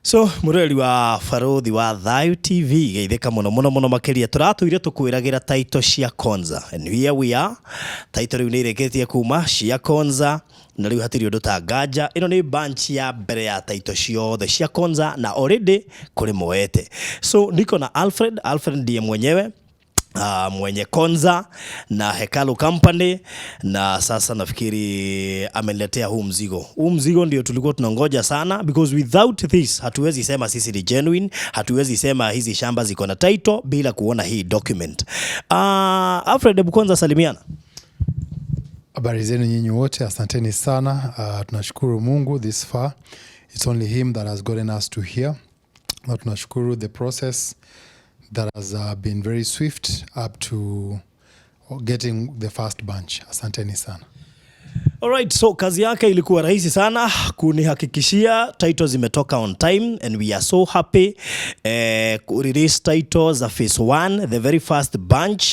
So mũrori wa Barũthi wa Thayu TV, geithĩka mũno mũno mũno makĩria. Tũratũire tũkwĩragĩra title cia Konza, and here we are. Title rĩu nĩ irĩkĩtie kuma cia Konza na rĩu hatirĩ ũndũ ta nganja. Ĩno nĩ bunch ya mbere ya title ciothe cia Konza na already kũrĩ moete. So niko na Alfred. Alfred ndiye mwenyewe mwenye Konza na Hekalu Company, na sasa nafikiri ameniletea huu mzigo. Huu mzigo ndio tulikuwa tunangoja sana, because without this hatuwezi sema sisi ni genuine, hatuwezi sema hizi shamba ziko na title bila kuona hii document. Alfred, hebu kwanza salimiana. Habari zenu nyinyi wote, asanteni sana. Tunashukuru Mungu this far. It's only him that has gotten us to here. Na tunashukuru the process that has been very swift up to getting the first bunch. Asanteni sana. Alright, so kazi yake ilikuwa rahisi sana kunihakikishia title zimetoka on time, and we are so happy release title za phase 1, the very first bunch,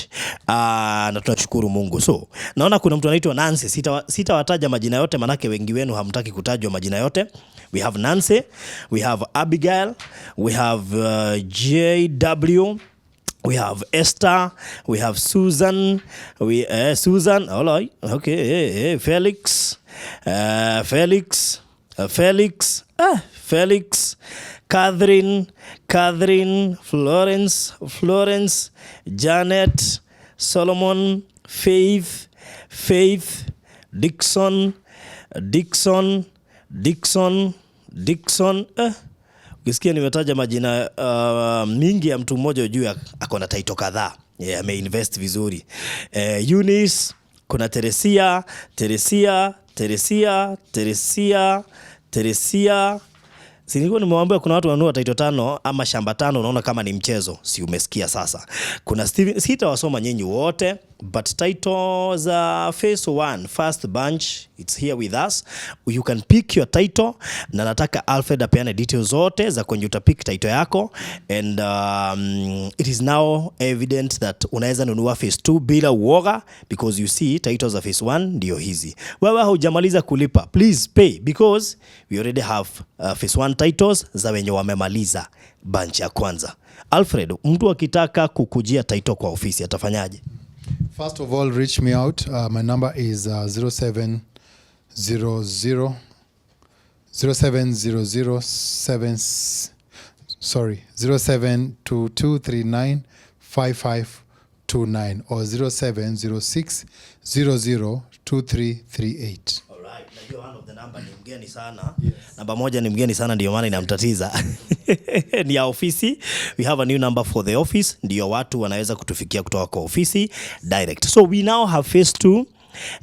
na tunashukuru Mungu. So naona kuna mtu anaitwa Nancy, sitawataja majina yote manake wengi wenu hamtaki kutajwa majina yote. We have Nancy, we have Abigail, we have JW, we have Esther, we have Susan, we Susan, all right, okay, hey, hey, Felix, Felix, Felix, Felix, Catherine, Catherine, Florence, Florence, Janet, Solomon, Faith, Faith, Dixon, Dixon, Dixon, Dixon. Ukisikia nimetaja majina mingi ya mtu mmoja, ujue ako na title kadhaa. Yeah, ameinvest vizuri. Eunice, kuna Teresia, Teresia, Teresia, Teresia, Teresia. Si nilikuwa nimewaambia kuna watu wanunua title tano ama shamba tano, unaona kama ni mchezo. Si umesikia sasa? Kuna Steven, sitawasoma nyinyi wote, but title za phase 1 first bunch, it's here with us. You can pick your title, na nataka Alfred apeane details zote za kwenye utapick title yako, and it is now evident that unaweza nunua phase 2 bila uoga, because you see titles za phase 1 ndio hizi. Wewe haujamaliza kulipa, please pay, because we already have phase 1 titles za wenye wamemaliza bunch ya kwanza. Alfred, mtu akitaka kukujia title kwa ofisi atafanyaje? First of all, reach me out. My number is 0700 0700 7, sorry, 0722395529 or 0706 002338. Alright, najua one of the number ni mgeni sana. Namba moja ni mgeni sana, ndio maana inamtatiza. Ni ya ofisi. We have a new number for the office, ndio watu wanaweza kutufikia kutoka kwa ofisi direct. So we now have phase 2,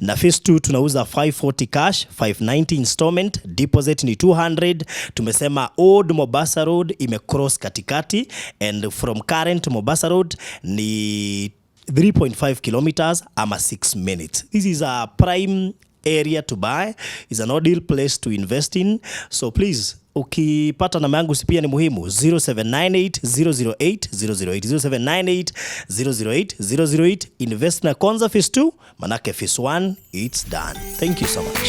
na phase 2 tunauza 540 cash, 590 installment, deposit ni 200. Tumesema Old Mombasa Road imecross katikati, and from current Mombasa Road ni 3.5 kilometers ama 6 minutes. This is a prime area to buy, is an ideal place to invest in. So please, ukipata namba yangu si pia ni muhimu, 0798 008 008, 0798 008 008. Invest na Konza phase 2, manake phase 1, it's done. Thank you so much.